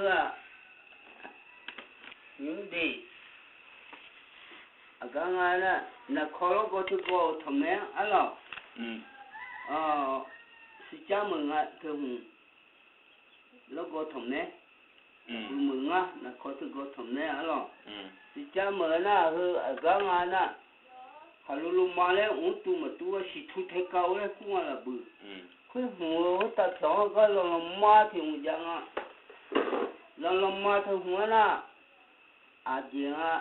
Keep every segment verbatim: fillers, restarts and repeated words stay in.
Heu-aq, nymr de, aqgar nga nar, naqkawq lawrgawv teugawv-euq tanqmaeq-anr arlawq. Siqcar meuq nga teu hmq lawrgawv tanqmaeq, meuq ngar naqkawq teugawv tanqmaeq arlawq. Siqcar meuq nar heu aqgar nga nar, khaqlo loma laer mq mr tuv maqtuv-aer siqtu taekav-eu laer kur nga laf buiq. Khoer hmq-eu khoertav pyawq-anr gar lanlanma tiq hmq jav nga. Lanlanma teu hmq-anr nar, aqjeq nga,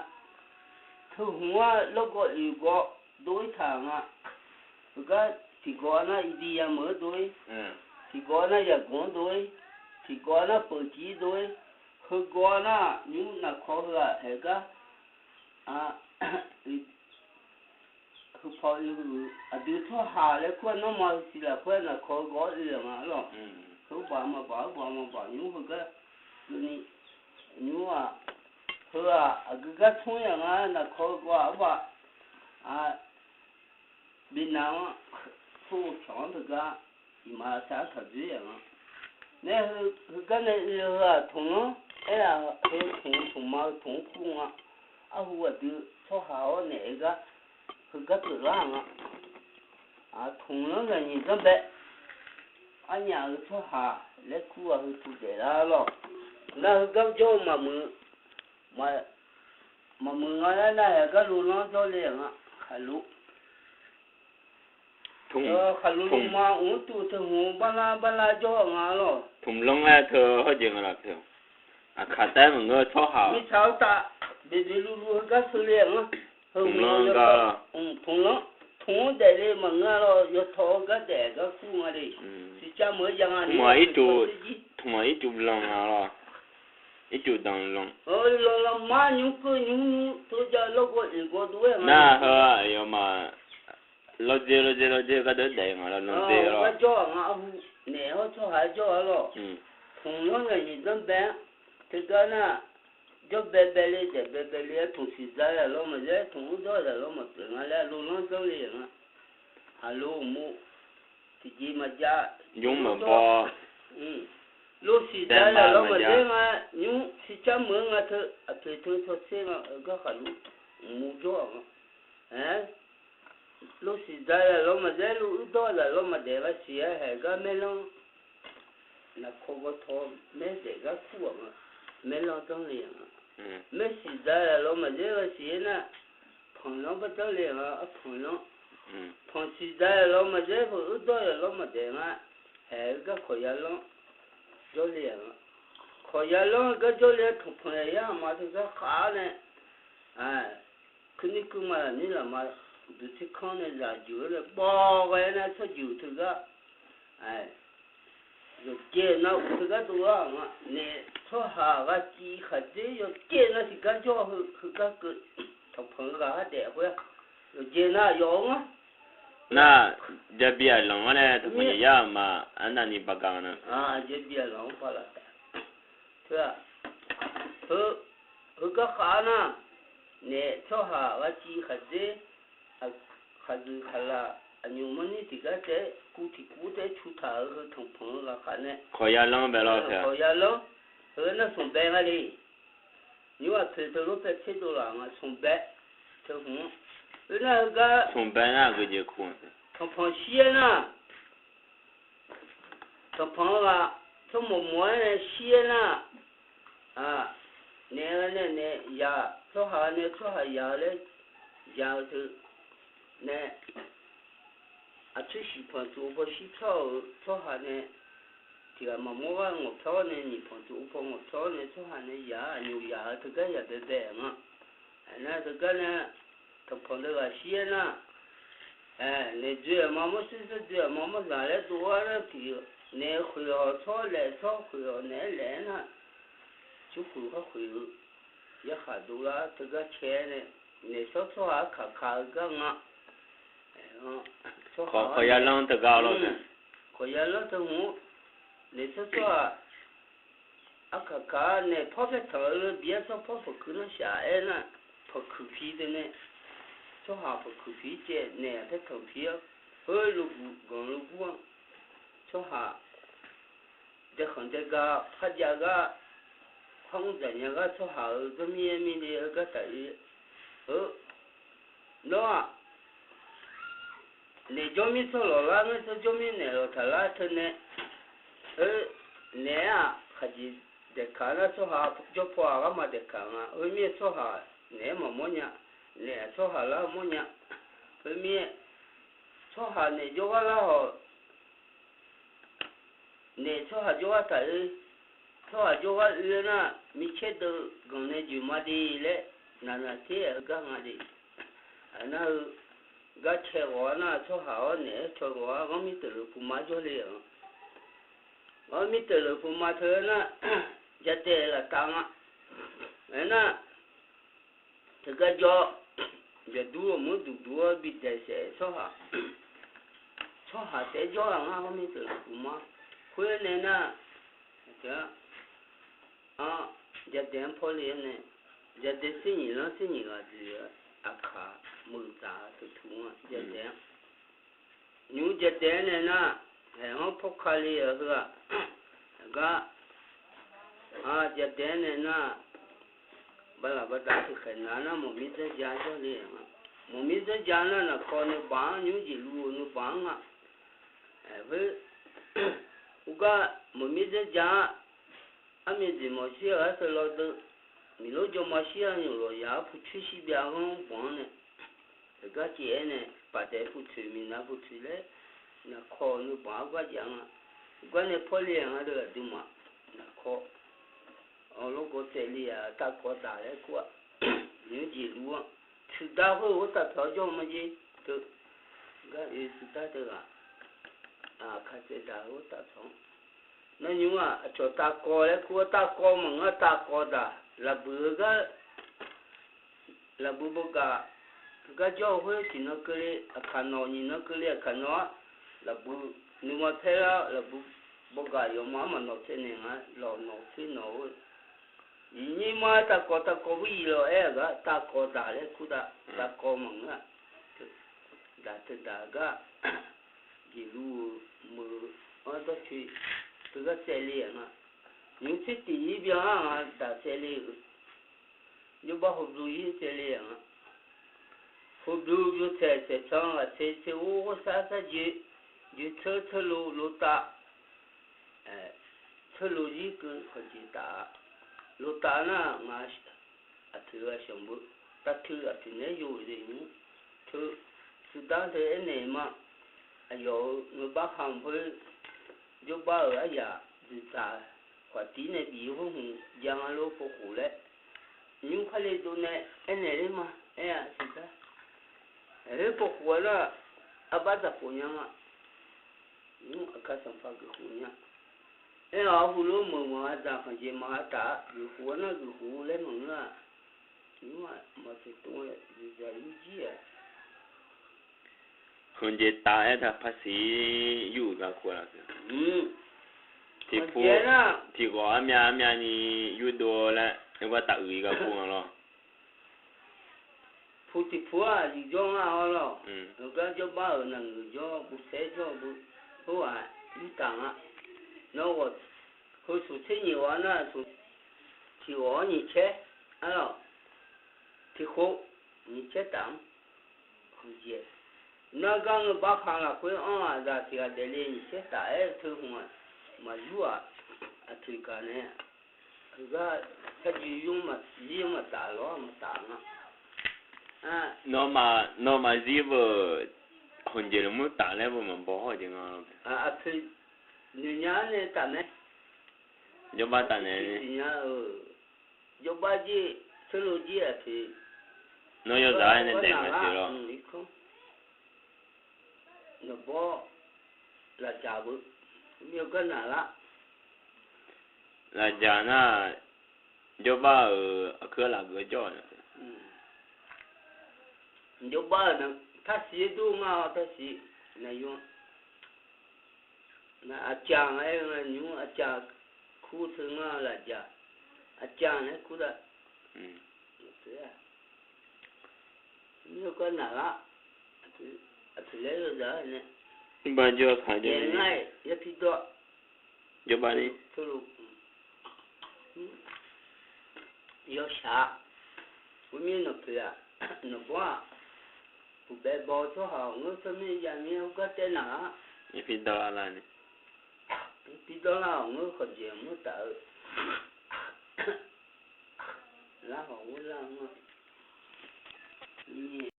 teu hmq-anr lawrgawv oeq gawv dov-ir taq nga. Heugar tiqgawv nar iqdi yameuq-anr dov-ir, tiqgawv nar yaqgawq-anr dov-ir, tiqgawv nar peuq civ-ir dov-ir, heugawv nar nymr naqkawq heu-aq haeq gar heupaw oe-eu aqdui tsawrhaq laer kur-aer nanrma siq lafkhoer naqkawq-eu gawv-awr oe-euq nga lawq. Heubaq maqbaq, heubaq maqbaq nymr heugar keuvni nymr-aq, heu-aq aqgeu gar tsmr-ir-aq nga naqkawq-eu gawv-aq arbaq binav-anr, tsawr-eu pyawq-anr teugar iqmalavshav-anr taq dzoer-aq nga. Nae heugar nae oe-eu heu-aq tmqlanr aer-aq, heu tmq-eu tmqma-eu tmq-anr kur nga. Arhu aqdui tsawrhaq-awr naeq-aer gar heugar keuvlar-aq nga. Tmqlanr zaqnyiq zanrbae arnyaf-euq tsawrhaq laer kur-aq heu tmq daeflar lawq. Nar heugar jawr-eu maqmuiq, maqmuiq nga laer nar haeq gar lolanr jawrle-aq nga. Khaqlo, khaqlo loma mq mr tuv teu hmq barlar barlar jawr-aq nga lawq. Tmqlanr-aer teu hawjeq nga laf pyeuf. Aqkaq taef-aer maqngeur tsawrhaq mirtsaq-anr tav beqbeq luvluv heugar seule-aq nga. Tmqlanr gar, tmqlanr, tmq-anr daefle maqngeur lawq, yawtawq-eu gar daef gar kur nga le. Siqcar meuq-aer ya nga ni, tmq-aq ircuf lanq nga lawq. Ircuf danqlanq, lanqlanq mar nymr keuv nymr nymr teujav lawrgawv oeq gawv dov-aer nga. Nar heu aqyawfmaf lawrdzer lawrdzer lawrdzer gardeuv daef nga lawq, lanqdzer lawr. Gar jawr-aq nga arhu, naeq hawr tsawrhaq-aer jawr-a lawq. Tmqlanr zaqnyiq zanrbae-anr teugar nar, jawr baebae le daef baebae le-aer tmq siqza-eu lawr maqzaer, tmq mr dawr-eu lawr maqpyeuf nga laer lolanr zanr le-aq nga. Aqlo uqmov tiqjeq maqjav, nymr maqbaw, lo siqza-eu lawr maqzaer nga, nymr siqcar meuq-aer nga teu aqpoeq teu cawtser nga, heugar khaqlo uqmov jawr-aq nga. Aer, lo siqza-eu lawr maqzaer, lo uir dawr-eu lawr maqdaef ghaq siq-aer haeq gar maerlanr naqkawq gawtaw maer daef gar kur-aq nga. Maerlanr danr le-aq nga. Maer siqza-eu lawr maqzaer ghaq siq-aer nar, panqlanr bardanr le-aq nga, arpanqlanr. Panq siqza-eu lawr maqzaer, panq uir dawr-eu lawr maqdaef nga. Haeq-eu gar kawqya lanr jawrle-aq nga. Kawqya lanr-eu gar jawrle-aer tanqpanq yaqyar aqma teugar khav-ar nae, kuirnir kuirma lafnir lafma duqtser kanr nae zaqjeuq-aer nae bawr ghae-aer nar tsawrjeuq teugar yawqjeq nar uq teugar dovlar-aq nga. Naef tsawrhaq ghaq civ khaqdzer yawqjeq nar tiqgar jawr-eu heugar keuv, tanqpanq-eu ghaq-anr daef khoer-a, yawqjeq nar yawf-eu ngar. Nar, jabi aqlanq-anr nae tanqpanq yaqyar aqma arnavni baqgaq nga na. Jabi aqlanq-anr baqlaf taef. Teu-aq, heugar khav-ar nar, naef tsawrhaq ghaq civ khaqdzer, khaqdzuiq khaqlaq aqnymq manrnir tiqgar taef-aer kuv tiqkuv taef-aer cu taq-euq heu tanqpanq-eu ghaqkhav nae kawqya lanr bae lawr, kawqya lanr, heu nar smqbae nga le. Nymr aqpoeq teulof paev tserdov laf nga smqbae. Teu hmq-anr, heu nar heugar smqbae nar aqgeujeq kur, tanqpanq shir-aer nar, tanqpanq-eu ghaq tsawrmawq mawq-aer nae shir-aer nar, naef-eu nae naef yaq, tsawrhaq nae tsawrhaq yaq-eu laer yaq-eu teu nae, aqtser shiq panq tsuif paw shir pyawr-euq tsawrhaq nae, tiq ghaq maqmawr gar ngawq pyawr nae nyiq panq tsuif paw ngawq pyawr nae tsawrhaq nae yaq-a, aqnymq yaq-eu teugar yaq baebae-aq nga. Aernar teugar nae, tanqpanq deuq ghaq shir-aer nar, naef dzoe-aq ma mawr, sher sher dzoe-aq ma mawr zaq laer dov-ar nar tiq, naef khoeq-awq tsawr laef tsawr khoeq-awq naeq-aer laef-aer nar, tsawrkhoeq khar khoeq-eu yarkhaq dovlar teugar cae-aer nae, naef tsawr tsawrhaq arkaq kaq-eu gar nga. Kawqya lanr teugar lawr, kawqya lanr teu hmq-anr, naef tsawr tsawrhaq arkaq kaq-a naef pawr paertanq-eu bi-aer tsawr pawr panqkuiq nar shaq-aer nar, panqkuiq pi teu nae, tsawrhaq panqkuiq pi caev naef paertanq pi-awr, khoer loguq ganq logur-anr, tsawrhaq daekhanq daega kharjav gar par mr dzaq nya gar tsawrhaq-euq jawrmir-aer mirni heugar taq-ir. Heu, nawr-aq, naef jawrmir tsawrlawq lar, ngar tsawr jawrmir naef lawq taq lar teunae, heu, naef-aq khaqjeq daeqkaq nar tsawrhaq jawr paw-aq gharma daeqkaq nga. Heu mir-aer tsawrhaq naef-aer maqmawr nya, naef-aq tsawrhaq lar mawr nya. Heu mir-aer tsawrhaq naef jawrgar lar hawq, naef tsawrhaq jawrgar taq-ir. Tsawrhaq jawrgar oe-eu nar, micaer deuv ganq nae joeq ma de laer, naqnaq ter-aq heugar nga de. Aqnar-eu gar cae ghawq-ar nar, tsawrhaq-awr naef-aer caw ghawq-ar, ghanrmir teuqleuq puqma jawr le-aq. Ghanrmir teuqleuq puqma teu-aer nar, jadaeq laftav nga. Aernar, teugar jawr, jaqdur ghawqmanr duqduq-awr bidaeq saef tsawrhaq, tsawrhaq taef-aer jawr-aq ngar ghanrmir teuqleuq puqma. Khoer nae nar, jadaeq-anr pawr le-aer nae, jadaeq tser nyiq lanr tser nyiq ghaq dzoeq-eu aqkaq meuq dzaq teutuq nga jadaeq-anr. Nymr jadaeq-aer nae nar, haeq-anr pawr ka le-euq heu-aq, gar, jadaeq-aer nae nar, bala bada teuqkhaeq naq nar, mawqmir dzanr ja jawr le-euq nga. Mawqmir dzanr ja nar, naqkaw nuibaq-anr nymr jeq luv-eu nuibaq-anr nga. Khoer, ugar mawqmir dzanr ja-ar, armyavjeq mawqshir-aq ghar teu lawdeuv, miqlor jawrma shir-aq nymq lawq yaq-ar pucoer shir byav ghanr banq-anr nae, teugar caev-aer nae, paqdaeq putoeq miqnav putoeq laer, naqkaw nuibaq-anr gar jav nga. Ugar nae pawr le-aq nga deuq aqduimaf, naqkaw, awq lawrgawv tsaevle-aq tavkawv daq laer kur-aq, nymr jeq luv-anr, tsuqdar khoer-euq ghoer taq tawq-awr jawr-eu ma jer teu, gar oe tsuqdar teughaq, aqkaq tsaevdaq-eu ghoer taq tawq-anr, nawr nymr-aq aqcawq tavkawv laer kur-awr tavkawv maqngeur-a tavkawv daq lafbuiq-eu gar, lafbuiq bawgaq, gar jawr-eu khoer tiqnan keuvle aqkaq nawq, nyiq nan keuvle aqkaq nawq-ar, lafbuiq nuima paer lar lafbuiq bawgaq yawma-anr maqnawq tsaevnaeq nga, lawq nawq tser nawq-eu, nyiq nyir ma-aer tavkawv tavkawv bur yif lawq aer-aq gar tavkawv daq laer kur dav, tavkawv maqngeur-a, daq teu daq gar, jeqluv-eu meuq-eu-anr dawrcoe teugar tsaevle-aq nga. Nymr tser tiq nyir byan-ar nga daq tsaevle-euq, jawrbar hawblu ir tsaevle-aq nga. Hawblu byovtsaeq tsaeqcan ghaqtser tser ghor ghawrsar sar joe, joe tseur tseur lo lo tav, tseur lo zir keuv khanqjeq taf-a. Lo tav nar nga, aqteu ghaq shanq beu, tavtui aqteu naeq-aer yov-euq le nymr, teu, tsuqdar teu aernaeq ma. Aqyawf-euq ngeubar khamq khoer, jawrbar-euq aryaq duiqdzaq khaqtiq nae bif-eu khoer hmq jav nga lor povkhof laer, nymr kharle dov nae aernaeq ler ma. Aer-a siqdar, aer povkhof-a nar, arbar dzaqkhof nya ma. Nymr aqkar sanqpaq geufkhof nya. Aer-awq, arhu lof meuq maqha dzaq khanqjeq maqha taf-a, geufkhof-a nar geufkhof laer maqngeur-aq. Nymr-aq maqtsoeq tov-aer duiqdzaq yur jir-aq. Khanqjeq taf-aer taq paqsiq yur-euq garkawv-a. Tiq pu, tiq ghawq armyav armyavni yurdov laer, yawgar taf uiq-i garkawv-a lawr. Pu tiq pu-aq aqyuif jawr ngar-awr lawr. Heugar jawrbar-euq naqngeuq jawr, buvsaer jawr-eu beu, hawr-aq yurtaf nga. Nawr ghawq, heu smq tser nyiq ghawq-a nar, smq tiq ghawq-anr nyiq caer, arlawq, tiq khof nyiq caer taf-anr, khanqjeq, nargar ngeur bar kha lafkhoer anr-aq, zaq tiq ghaq daefle nyiq caer taf-aer teu hmq-aq, maqyur-aq, aqtoeq gaq nae heugar sarjuiv yur-anr maqzir-anr maqtaf lawr maqtaf nga. Nawmaf zir beu, khanqjeq lmr taf laer beu maqbaw hawr jeq nga. Aqpoeq noeqnya-ar nae taf mae. Jawrbar taf nae, jawrbar jir, teurlo jir aqpoeq. Nawr yawzaq-aer nae daef maqsiq lawr. Nawqbawr lafjaq beu, mr yawgar naq lar. Lafjaq nar, jawrbar-euq aqkuir lafgeuf jawr-a. Jawrbar-euq nar, tarsiq-aer dur ngar-awr tarsiq, naqyo, aqcaq-aer nymr aqcaq kur teu ngar lafjaq, aqcaq nae kur dav. Mr yawgar naq lar, aqpoeq laer yawzaq-aer nae, ba jawr kaq jawr nar-iq ya tiqdawr, jawrbar ni. yawshaq-a. Khoermir nawqpoeq-aq, nawqbawr-aq, puqbaev baw-eu tsawrhaq-awq ngeur, tsawrmyanr jav mir-aer heugar taev naq-a. Irpir dawrlar lar ni, irpir dawrlar-awq ngeur, khawqjeq mr taf-eu lar hawq ghurlar-eu ngeur. Ni